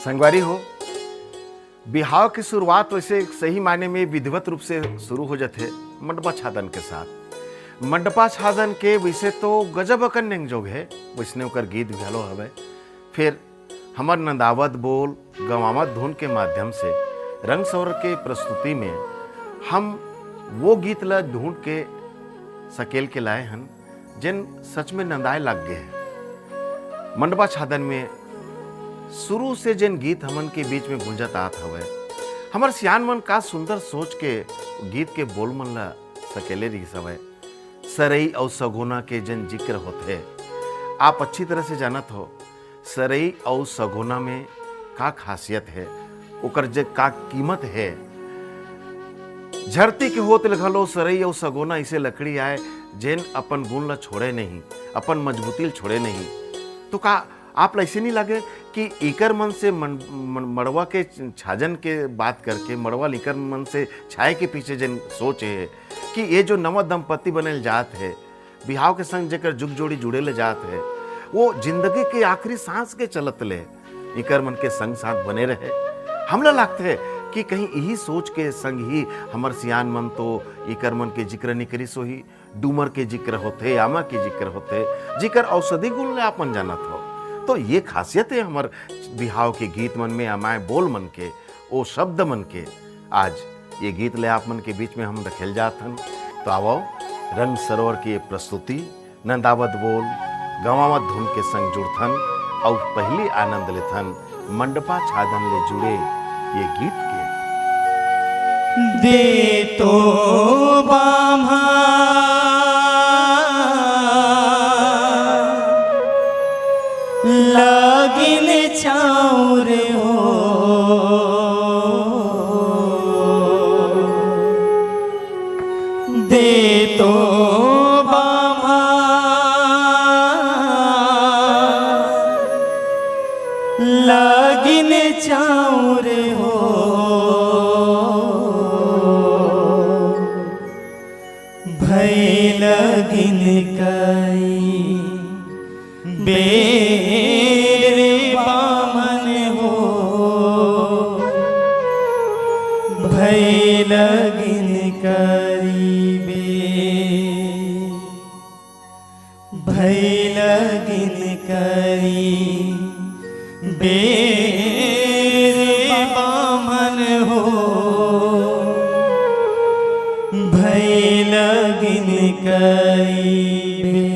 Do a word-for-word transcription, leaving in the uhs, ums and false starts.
संगवारी हो, बिहाव के शुरुआत वैसे सही मायने में विधिवत रूप से शुरू हो जाथे मंडपा छादन के साथ। मंडपा छादन के वैसे तो गजब अकन नेंग जोग है, वैसने ओकर गीत घलो हवय। फिर हमर नंदावत बोल, गंवावत धुन के माध्यम से रंग सौर के प्रस्तुति में हम वो गीत ला ढूंढ के सकेल के लाए हन, जेन सच में नंदाए लग गए हैं। मंडपा छादन में शुरू से जेन गीत हमन के बीच में गूंजत आत हवय, हमर सियान मन का सुंदर सोच के गीत के बोल मन ला सकेले रिहिस हवय। सरई अउ सगोना के जेन जिक्र होथे, आप अच्छी तरह से जानत हो, सरई अउ सगोना में का खासियत है, ओकर जे का कीमत है। झरती के होत ले घलो सरई अउ सगोना इसे लकड़ी आय, जेन अपन गुण ल छोड़े नहीं, अपन मजबूती ल छोड़े नहीं। तो का आप ल अइसे नहीं लगे कि इकर मन से मन, मन, मड़वा के छाजन के बात करके, मड़वा ल इकर मन से छाए के पीछे जेन सोच है कि ये जो नवा दंपत्ति बनल जात है, बिहाव के संग जेकर जुग जोड़ी जुड़े ले जात है, वो जिंदगी के आखिरी सांस के चलत ले इकर मन के संग साथ बने रहे। हमला लगता है कि कहीं यही सोच के संग ही हमर सियान मन तो इकर मन के जिक्र नहीं करिस होही। डूमर के जिक्र होथे, आमा के जिक्र होथे, जिकर औषधि गुण ले आपन जानत हो। तो ये खासियत है हमर बिहाव के गीत मन में, अमाय बोल मन के, ओ शब्द मन के। आज ये गीत ले आप मन के बीच में हम रखेल जात हन। तो आवो, रंग सरोवर की ये प्रस्तुति नंदावत बोल, गंवावत धुन के संग जुड़थन अउ पहली आनंद लेथन मंडपा छादन ले जुड़े ये गीत के। दे तो बाम्हा लगिन चाउर हो, दे तो बाम्हा लगिन चाउर हो, भई लगिन कई बेर बामन हो, भई लगिन करी बेर, भई लगिन करी बेर बामन हो, भई लगिन करी बेर।